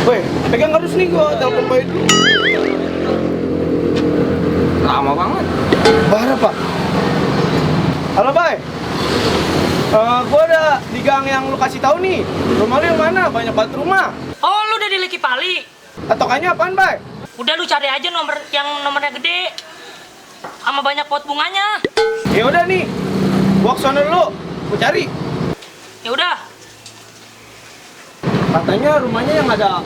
Woi, pegang harus nih gua telepon Bay dulu. Lama banget. Parah, Pak. Halo, Bay. Gua ada di gang yang lu kasih tahu nih. Rumah lu yang mana? Banyak banget rumah. Oh, lu udah di Leki Pali? Atokannya apaan, Bay? Udah lu cari aja nomor yang nomornya gede. Sama banyak pot bunganya. Ya udah nih. Gua kesana dulu. Gua cari. Ya udah. Katanya rumahnya yang ada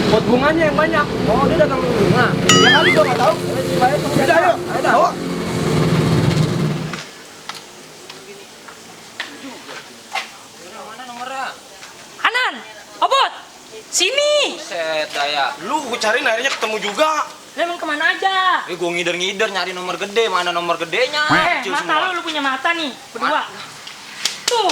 pot bunganya yang banyak. Oh, dia datang bunga. Ya kali gua nggak tahu. Udah, ayo. Bawa. Mana nomornya? Hanan, Obot, sini. Set daya. Lu gua cariin akhirnya ketemu juga. Lu emang kemana aja? Gue ngider-ngider nyari nomor gede. Mana nomor gedenya? Kecil Mata semua. lu punya mata nih, berdua. Tuh,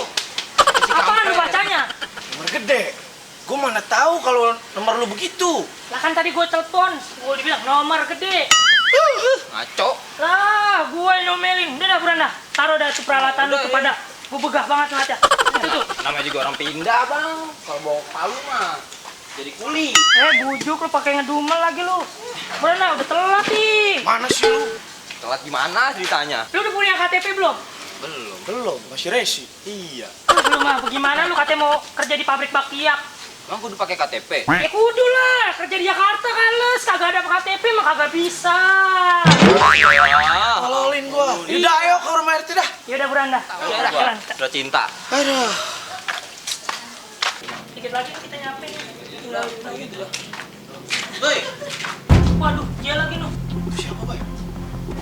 apaan lu bacanya? Nomor gede. Gua mana tahu kalau nomor lu begitu. Lah kan tadi gue telepon, gue dibilang nomor gede. Ngaco. Lah, gue nomelin. Udah dah, buran dah. Taruh dah tuh peralatan lu Udah, tuh pada. Gue begah banget ngeliatnya. Itu tuh. Namanya juga orang pindah, Bang. Kalau bawa palu mah jadi kuli. Bujuk lu pakai ngedumel lagi lu. Buran dah, udah telat nih. Mana sih lu? Telat gimana ceritanya? Lu udah punya KTP belum? Belum. Masih resi. Iya. Belum ah, bagaimana lu katanya mau kerja di pabrik bakpiak? Emang kudu pakai KTP? Ya kudu lah, kerja di Jakarta kales, kagak ada KTP mah kagak bisa. Tololin gua. Udah ayo ke rumah RT dah. Ya udah buran dah. Udah, Jalan. udah cinta. Aduh. Dikit lagi kita nyampe. Tinggal Gitu lah. Woi, Waduh, dia lagi noh. Siapa, Bay?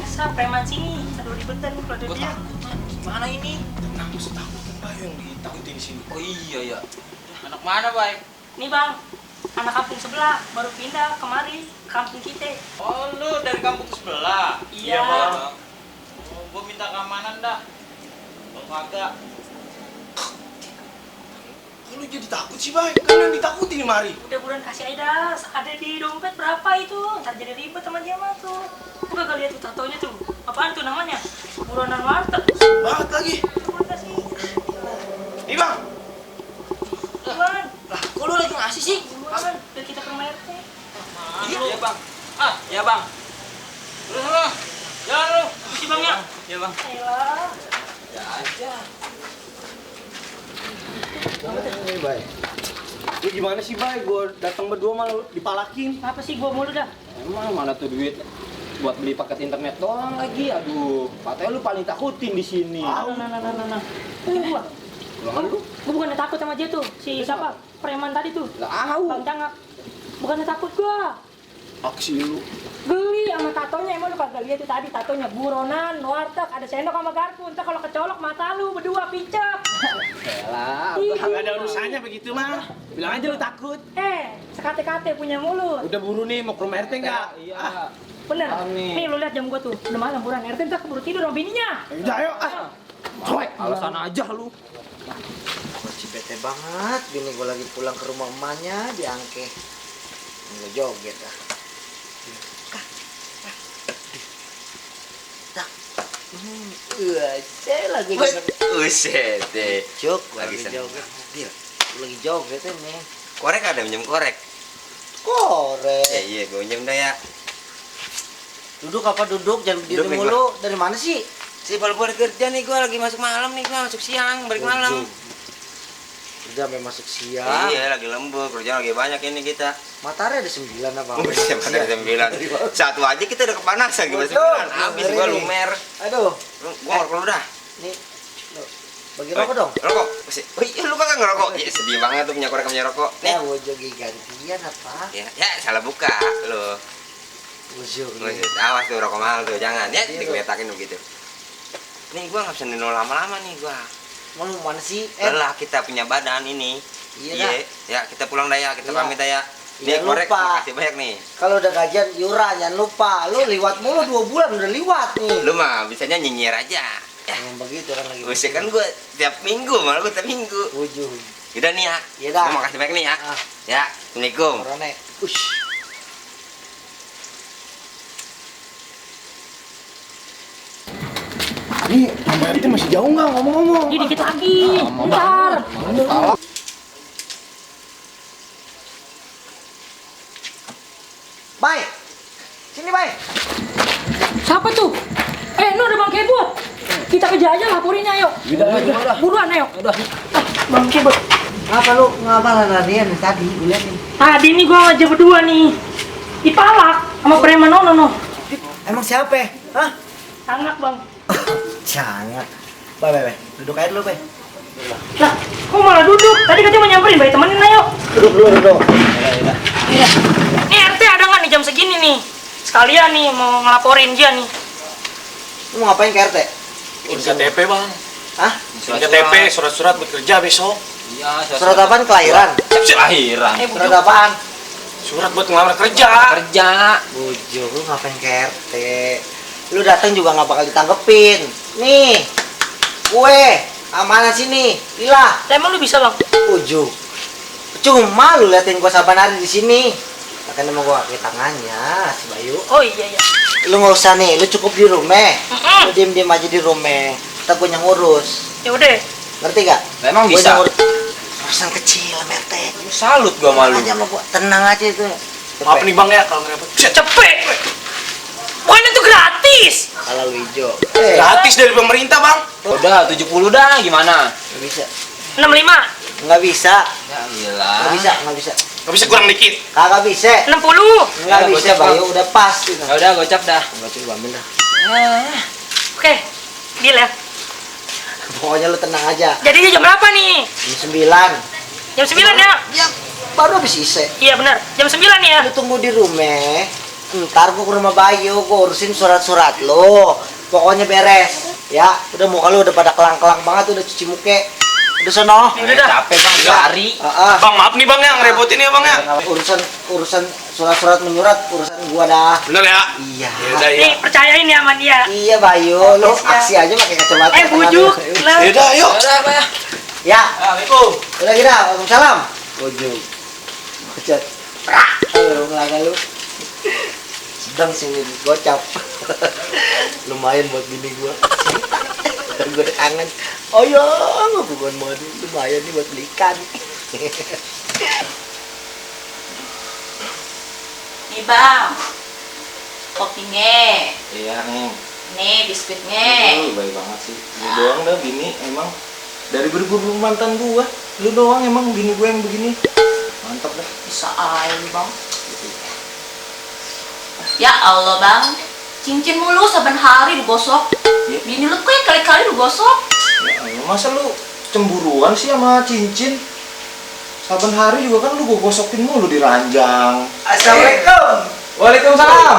Sa preman sini. Aduh ribetan nih kalau ada gua dia. takut. Man. Gimana ini? Tenang, mesti takut kan, Bay, yang ditakutin di sini. Oh iya ya. Anak mana, Bay? Nih bang, anak kampung sebelah baru pindah kemari kampung kita. Oh, lu dari kampung sebelah? Iya. Bang. Oh, gua minta keamanan dah. Kalau kagak, Kok lu jadi takut sih, Bay? Kan yang ditakutin mari. Udah bulan kasih aja dah. Ada di dompet berapa itu? Ntar jadi ribet sama dia mah tuh. Lu kagak lihat tuh tatonya tuh. Apaan tuh namanya? Buronan warteg. Banget lagi. Buruan kasih. Nih, Bang. Buruan. Lah, kok lu lagi ngasih sih? Buruan. Biar kita ke rumah RT. Iya, Bang. Iya, Bang. lu sana. Jalan lu. Mesti bang ya? Iya, Bang. Ayolah. Ya aja. Nih, Bay. Lu gimana sih, Bay? Gua datang berdua malah dipalakin. Apa sih gua mulu dah? Emang mana tuh duit buat beli paket internet doang lagi? Aduh, katanya lu paling takutin di sini. Nah. Ini gua. Lu? Gua bukannya takut sama dia tuh. Si siapa? Preman tadi tuh. Lah, au. Bang Cangak. Bukannya takut gua. Aksi lu. Geli sama tatonya, emang lu kagak lihat tuh tadi tatonya buronan, warteg, ada sendok sama garpu. Ntar kalau kecolok mata lu berdua picek. Elah, Kagak ada urusannya begitu mah. Bilang aja lu takut. Sekate-kate punya mulut. Udah buru nih mau ke rumah RT enggak? iya. Bener. Paham nih. Nih lu lihat jam gua tuh. Udah malam buran RT ntar keburu tidur sama bininya. Udah ayo. Cuek, alasan aja lu. Masih bete banget, bini gue lagi pulang ke rumah emaknya diangke. Nggak joget ah. Tak. Saya lagi joget. Uset deh. Jok, Lagi lagi seneng. joget. Dia lagi joget ini. Korek ada minjem korek. Korek. Iya, gue minjem dah ya. Duduk apa duduk? Jangan berdiri Duduk nih, mulu. Dari mana sih? Si baru kerja nih, gue lagi masuk malam nih, gue masuk siang, balik malam. Udah sampai masuk siang. Iya, lagi lembur, kerjaan lagi banyak ini kita. Matahari ada 9 apa? Bisa pada jam 9. Satu aja kita udah kepanasan, gimana Betul, 9? Habis gue ngeri. lumer. Aduh, Gue ngerokok dulu dah. nih. Loh, bagi rokok dong. Rokok. Oh iya, lu kagak ngerokok? Iya, sedih banget tuh punya korek punya rokok. Nih. Gue jogi gantian apa? Ya, salah buka lu. Bujur. Awas tuh rokok mahal tuh, jangan. Ya, digeletakin begitu. Nih, gue nggak bisa nino lama-lama nih, gue. Mau mana sih? Lelah kita punya badan ini. Iya dah. Ya kita pulang dah ya, kita Iya. pamit dah ya. Iya, Nih korek, lupa. makasih banyak nih. Kalau udah gajian iuran jangan lupa. Lu liwat mulu 2 bulan udah liwat nih. Lu mah bisanya nyinyir aja. Ya, Emang begitu kan lagi. usik kan gue tiap minggu, malah gue tiap minggu. Ujung. Udah nih ya. Iya dah. Gua makasih banyak nih ya. Ah. Ya, Assalamualaikum. Korone. Ush. Nih, rumah RT masih jauh nggak ngomong-ngomong? Ini dikit lagi. Bentar. Bay. Sini, Bay. Siapa tuh? No ada Bang Kebot. Kita kejar aja laporinnya, ayo. Buruan, ayo. Bang Kebot. Apa lu ngapain larian tadi? Lihat nih. Tadi nih gua aja berdua nih. Dipalak sama preman Nono. Emang siapa? Hah? Anak, Bang. Jangan. Bay. Duduk aja dulu, Bay. Lah, kok malah duduk? Tadi katanya mau nyamperin, Bay. Temenin ayo. Duduk. Iya. Nih RT ada nggak nih jam segini nih? Sekalian nih mau ngelaporin dia nih. Lu mau ngapain ke RT? KTP bang. Hah? KTP, surat-surat bekerja besok. Iya, Surat apaan? Kelahiran? Lahiran. Surat apaan? Surat buat ngelamar kerja. Kerja. Bujuk, lu ngapain ke RT? Lu datang juga nggak bakal ditanggepin. Nih, kue, amanah sini, Lila. Lah emang lu bisa, Bang? Bujuk. Cuma lu liatin gua saban hari di sini. Makanya mau gua pakai tangannya, si Bayu. Oh iya. Lu nggak usah nih, lu cukup di rumah. Lu diem aja di rumah. Kita gua yang ngurus. Ya udah. Ngerti gak? Emang Gua bisa. yang ngurus. Urusan kecil, RT. Salut gua malu. Aja sama gua, tenang aja itu. Maaf nih bang ya kalau ngerepot. Cepet. Bukan itu gratis. Kalau lu hijau. Gratis dari pemerintah bang. Udah 70 dah gimana? Nggak bisa. 65, Nggak bisa. Ya gila. Nggak bisa. Gak bisa kurang dikit. Kagak bisa. 60. Nggak Ya, bisa, gocap, Bayu. Udah pas. Gitu. Ya udah gocap dah. Nggak coba ambil dah. Oke. Deal ya. Pokoknya lu tenang aja. Jadinya jam berapa nih? Jam 9. Jam 9 ya? Ya, baru habis isi. Iya benar. Jam 9 ya. Lu tunggu di rumah. Ntar gua ke rumah Bayu, gua urusin surat-surat lu. Pokoknya beres. Ya, udah muka lu udah pada kelang-kelang banget, udah cuci muka. Udah sono. Udah dah. Capek bang, lari. Bang maaf nih bang ya ngerepotin ya bang ya. Urusan surat-surat menyurat urusan gua dah. Bener ya? Iya. Yaudah ya. Nih percayain ya sama dia. Iya Bayu, lu aksi aja pakai kacamata. Bujuk. Lah. Yaudah yuk. Udah apa ya? Ya, Assalamualaikum. udah kita. Waalaikumsalam. Bujuk. Bocet. Ayo ngelaga lu. Sedang sini gocap. Lumayan buat bini gua. Gua udah kangen. Oh ya, bukan madu. Lumayan nih buat beli ikan. Nih bang, kopinya, Iya nih. nih biskuitnya. Baik banget sih. Lu doang dah bini emang dari berburu mantan gua. Lu doang emang bini gua yang begini. Mantap dah. Bisa aja bang. Ya Allah bang, cincin mulu saban hari digosok. Ya. Bini lu kok kali-kali digosok. Ya, masa lu cemburuan sih sama cincin? Saban hari juga kan lu gua gosokin mulu di ranjang. Assalamualaikum. Waalaikumsalam.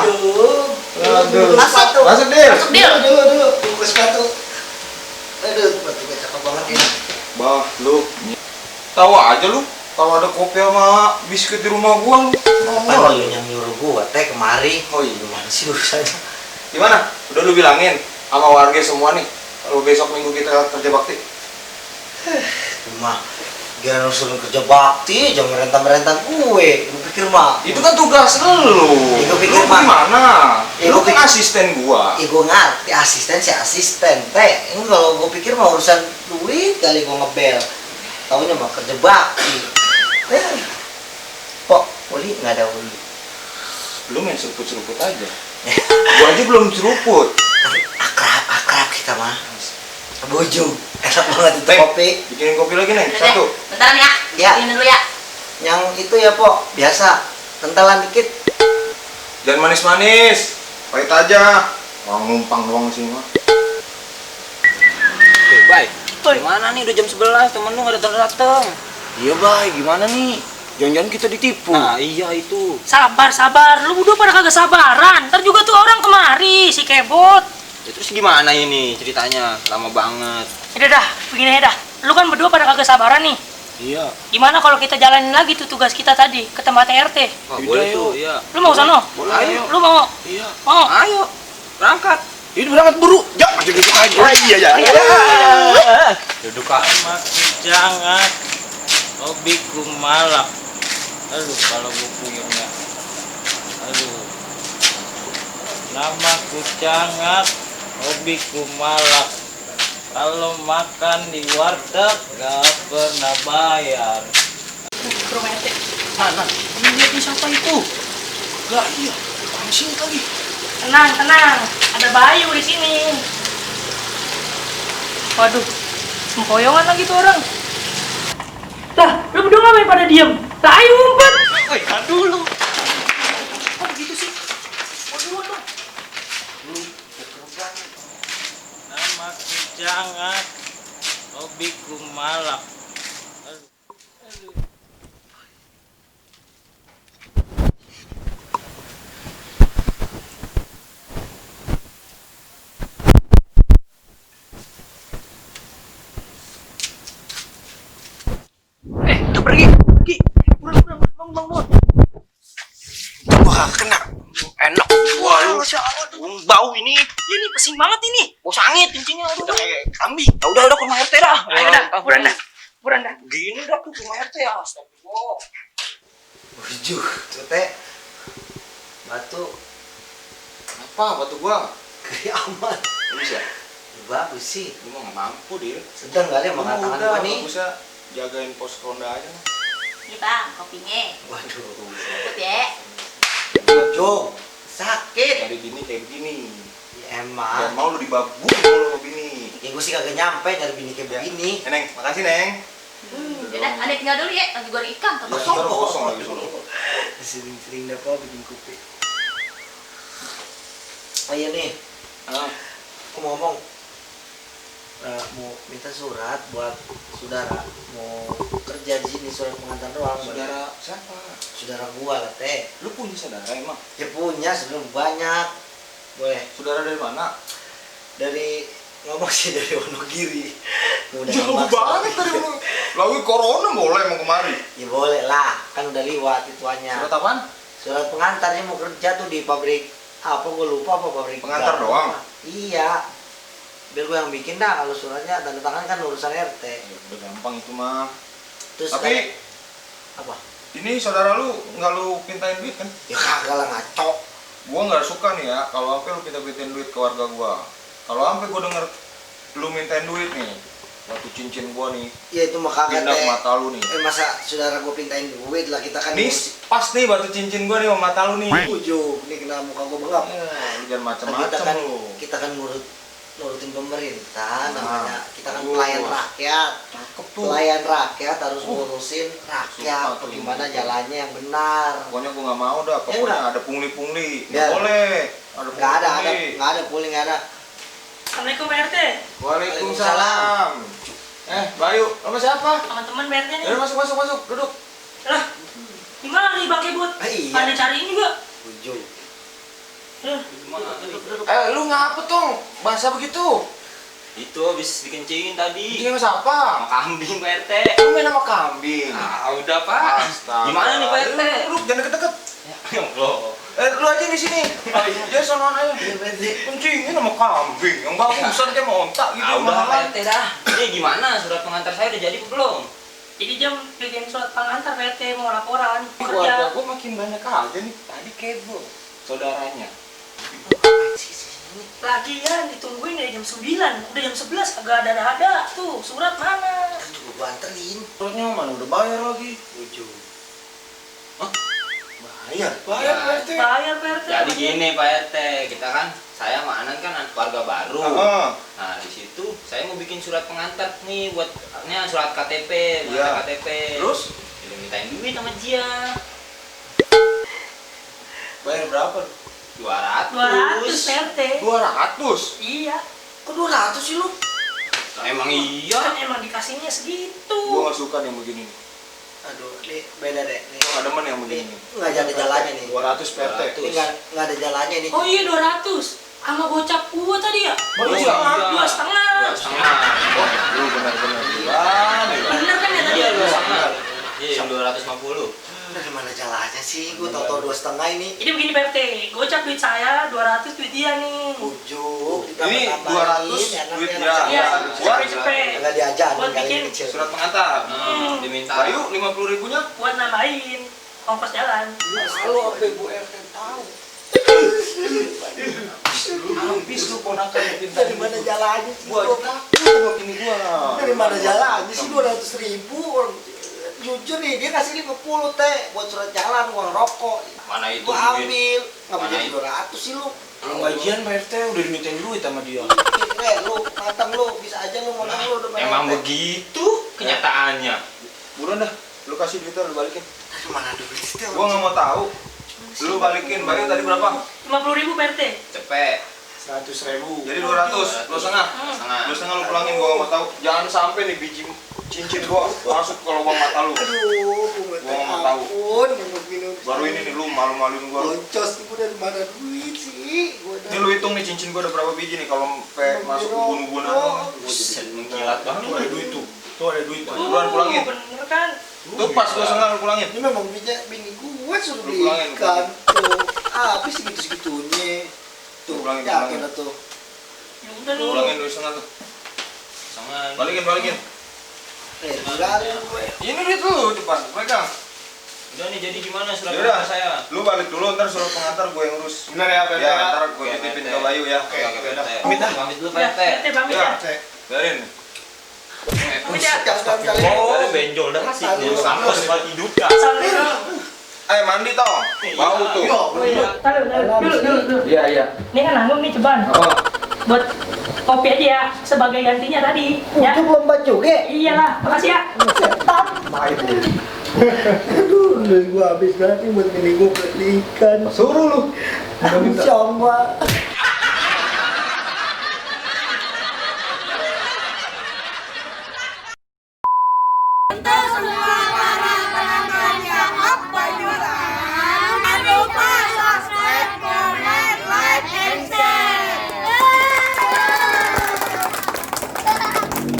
Aduh. Masuk. Masuk, Dil. Masuk Dil. Dulu. Buka sepatu. Aduh, sepatu gue cakep banget ini. Bah, lu tahu aja lu. Tahu ada kopi sama biskuit di rumah gua lu. Apa lu yang nyuruh gua teh kemari? Oh iya. Gimana sih urusannya? Gimana? Udah lu bilangin sama warga semua nih. Kalau besok minggu kita kerja bakti. Cuma gila urusan kerja bakti, jangan merentang-merentang gue. Gue pikir mah. Itu kan tugas lu. Ya, gua pikir lu mah. gimana? Ya, Lu gua kan pikir- asisten gua. Gue ngerti asisten sih asisten teh. Ini kalau gue pikir mah urusan duit kali gue ngebel. Taunya mah kerja bakti. Kok Uli nggak ada Uli? Lu main seruput-seruput aja. Gua aja belum seruput. Akrab kita mah. Bojong. Enak banget itu Neng, kopi. bikinin kopi lagi, Neng. Udah deh, Satu. bentaran ya. Ya. Ini dulu ya. Yang itu ya Pok, biasa. Kentalan dikit. Jangan manis-manis. Pahit aja. Orang numpang doang sini mah. Bay, gimana nih udah jam 11 temen lu gak datang-datang? Iya bay, gimana nih? Jangan-jangan kita ditipu. Nah iya itu. Sabar. Lu berdua pada kagak sabaran. Ntar juga tuh orang kemari si Kebot. Ya, terus gimana ini ceritanya? Lama banget. Udah dah, begini aja dah. Lu kan berdua pada kagak sabaran nih. Iya. Gimana kalau kita jalanin lagi tuh tugas kita tadi ke tempat RT? Wah, Yaudah, boleh yuk. tuh, iya. Lu mau sono? Boleh, Ayo. Lu mau? Iya. Mau? Ayo, berangkat. Ini berangkat buru. Ya, aja gitu aja. Iya. Duduk Mati jangan hobiku malak. Aduh kalau gue puyengnya. Aduh. Namaku Cangat, hobiku malak. Kalau makan di warteg gak pernah bayar. Ke rumah RT. Mana? Ini liatin siapa itu? Lah iya, orang sini lagi. Tenang, tenang. Ada Bayu di sini. Waduh, sempoyongan lagi tuh orang. Lah, lu berdua ngapain pada diem? Lah, ayo ngumpet. Woi, kan dulu. Kok begitu sih? Waduh, waduh. Namaku jangan, hobiku malak. Udah pergi. Pulang, bangun. Wah, kena. Enak. Wah, bau ini. Ini pesing banget ini. Bau sangit kencingnya. Udah kayak kambing. Udah ke rumah RT dah. Ayo dah, buruan dah. Buruan dah. Gini dah ke rumah RT ya. Astagfirullah. Bujuk, tuh teh. Batu Apa batu gua? kayak aman. Bisa. Bagus sih. Lu mah nggak mampu dia. Sedang kali makan tangan gua nih. Bisa jagain pos ronda aja. Ini bang, kopinya. Waduh. Ikut ya. Bujuk, sakit. Dari bini kayak begini. Ya, Gak emang. mau lu dibabuk kalau sama bini. Ya gue sih kagak nyampe nyari bini kayak begini. Neng, makasih Neng. Udah, Ade tinggal dulu ya. Lagi goreng ikan. Ya, Tetap sekarang kosong lagi sono. Sering-sering dapat bikin kopi. Oh iya nih, aku mau ngomong. Mau minta surat buat saudara. Mau kerja di sini, surat pengantar doang. Saudara siapa? Saudara gua lah teh. Lu punya saudara emang? Ya punya sebelum banyak. Boleh. Saudara dari mana? Dari ngomong sih dari Wonogiri. Udah Jauh ngebahas banget lagi. dari lu. Lalu corona boleh mau kemari. Ya boleh lah, kan udah liwat ituannya. Surat apaan? Surat pengantarnya mau kerja tuh di pabrik apa gue lupa apa pabrik Pengantar garmen. doang? Iya. Biar gue yang bikin dah, kalau suratnya tanda tangan kan urusan RT. Ya, udah gampang itu mah. Terus Tapi apa? ini saudara lu nggak lu pintain duit kan? Ya kagak lah ngaco. Gua nggak suka nih ya kalau sampai lu pintain duit ke warga gua. Kalau sampai gua denger lu mintain duit nih, waktu cincin gua nih, Ya itu mah kagak pindah teh. mata lu nih. Masa saudara gue pintain duit lah, kita kan Nih pas nih batu cincin gua nih sama mata lu nih. ujuk. Ini kena muka gue bengap. Ya, lu jangan Nah, macam-macam lu. kita kan nurutin pemerintah, Nah, namanya kita kan bagus. pelayan rakyat. Cakep tuh. Pelayan rakyat harus ngurusin rakyat, Suka tuh. bagaimana jalannya yang benar. Pokoknya gua nggak mau dah. Ya, Pokoknya enggak. ada pungli-pungli. Ya. Nggak boleh. Nggak ada, pulih nggak ada. Assalamualaikum Pak RT. Waalaikumsalam. Bayu, sama siapa? Teman-teman Pak RT nih. Ya udah, masuk, duduk. Lah, gimana nih Bang Kebut? Iya. Pada cariin juga. Ujuk. Lu ngapa tuh? Bahasa begitu? Itu habis dikencingin tadi. Ini sama siapa? Sama kambing Pak RT. Lu main sama kambing. Ah, udah Pak. Astaga. Gimana nih Pak RT? Lu jangan deket-deket. Ya Allah. Lu aja di sini. Dia sonoan aja. Kencingin sama kambing. Yang bagusan kayak montak gitu. Ah, udah Pak malah. RT dah. Ini gimana surat pengantar saya udah jadi apa belum? Jadi jam bikin surat pengantar Pak RT mau laporan Keluarga kerja. gua makin banyak aja nih. Tadi kebo saudaranya. Lagian ditungguin dari jam 9, udah jam 11 kagak ada tuh surat mana? Kan juga gua anterin. Suratnya mana udah bayar lagi. Ujuk. Bayar Ya. Pak RT. Bayar Pak RT. Jadi gini Pak RT, kita kan saya sama Anan kan keluarga baru. Heeh. Nah di situ saya mau bikin surat pengantar nih buat surat KTP, Iya. pengantar KTP. Terus Jadi mintain duit sama dia. bayar berapa? 200. 200 Pak RT. 200. Iya. Kok 200 sih lu? Emang Kan iya. emang dikasihnya segitu. Gua nggak suka nih yang begini. Aduh, ini beda deh. Nih. Gua nggak demen yang Ini begini. nggak ada jalannya nih. 200 PRT. Ini nggak ada jalannya nih. Oh iya 200. Sama gocap gua tadi ya? Oh, iya. 2,5. 2,5. Oh, lu benar-benar gila. Bener kan ya tadi? Iya 2,5. Iya 250. Dari mana jalannya sih? Gua tau 2,5 ini. Jadi begini Pak RT, gocap duit saya, 200 duit dia nih. Ujuk. Ini 200 duit dia. Iya, Gua cepet. Nggak diajarin Buat kali bikin ini kecil. surat pengantar. Diminta. Bayu 50.000-nya. Buat nambahin ongkos jalan. Selalu sampai Bu RT tahu. Habis lu ponakan bikin Dari mana jalannya sih? Gua aja takut sama bini gua. Dari mana jalannya sih 200.000? jujur nih, dia kasih 50 teh buat surat jalan, uang rokok. Mana itu Gua duit? ambil. Nggak Mana jadi itu? 200 sih lu. Belum gajian Pak RT udah dimintain duit sama dia. Lu matang lu, bisa aja lu ngomong lu udah Emang banyak. begitu kenyataannya. Buruan dah, lu kasih duitnya, lu balikin. Mana duit itu? Gua nggak mau tahu. Lu balikin, bayar tadi berapa? 50.000 Pak RT. Cepet. 100.000. Jadi 200, lu setengah. Setengah. Lu setengah lu pulangin, gua nggak mau tahu. Jangan sampai nih biji cincin gua masuk ke lubang mata lu. Aduh, Gua nggak mau tahu. ampun, minum-minum. Baru ini nih lu malu-maluin gua. Boncos, ibu dari mana duit sih? Gua Ini lu hitung nih cincin gua ada berapa biji nih kalau sampai masuk ubun-ubunan. Buset, mengkilat banget. Tuh ada duit tuh. Tuh ada duit tuh. Buruan pulangin. Bener kan? Tuh pas gua setengah lu pulangin. Ini memang bini gue suruh Lu pulangin, belikan tuh. Habis segitu-segitunya. Tuh, Pulangin, yakin pulangin. lah tuh. Ya udah lu. Pulangin duit setengah tuh. Setengah. Balikin. Bilangin gue. Ini duit lu cepat, pegang. Udah nih, jadi gimana surat Yaudah, perintah saya? lu balik dulu, ntar suruh pengantar gue yang urus. Benar ya Pak RT? Ya, ntar gue Oke, titipin Pak ke RT. Bayu ya. Oke, udah. Pak RT. Pamit dah. Pamit dulu, Ya, Pak RT. RT pamit Ya, ya. biarin. Pamit ya. Jangan Oh, benjol dah sih. Kampus buat hidup kak. Assalamualaikum. Mandi toh. Bau tuh. Oh iya. Taruh. Dulu. Iya, iya. Ini kan nanggung nih coban. Oh, Buat kopi aja ya sebagai gantinya tadi. Ya. Itu belum baca juga. Iyalah, makasih ya. Setan. Aduh, duit gue habis banget nih buat bini gue beli ikan. Suruh lu. Insya Allah.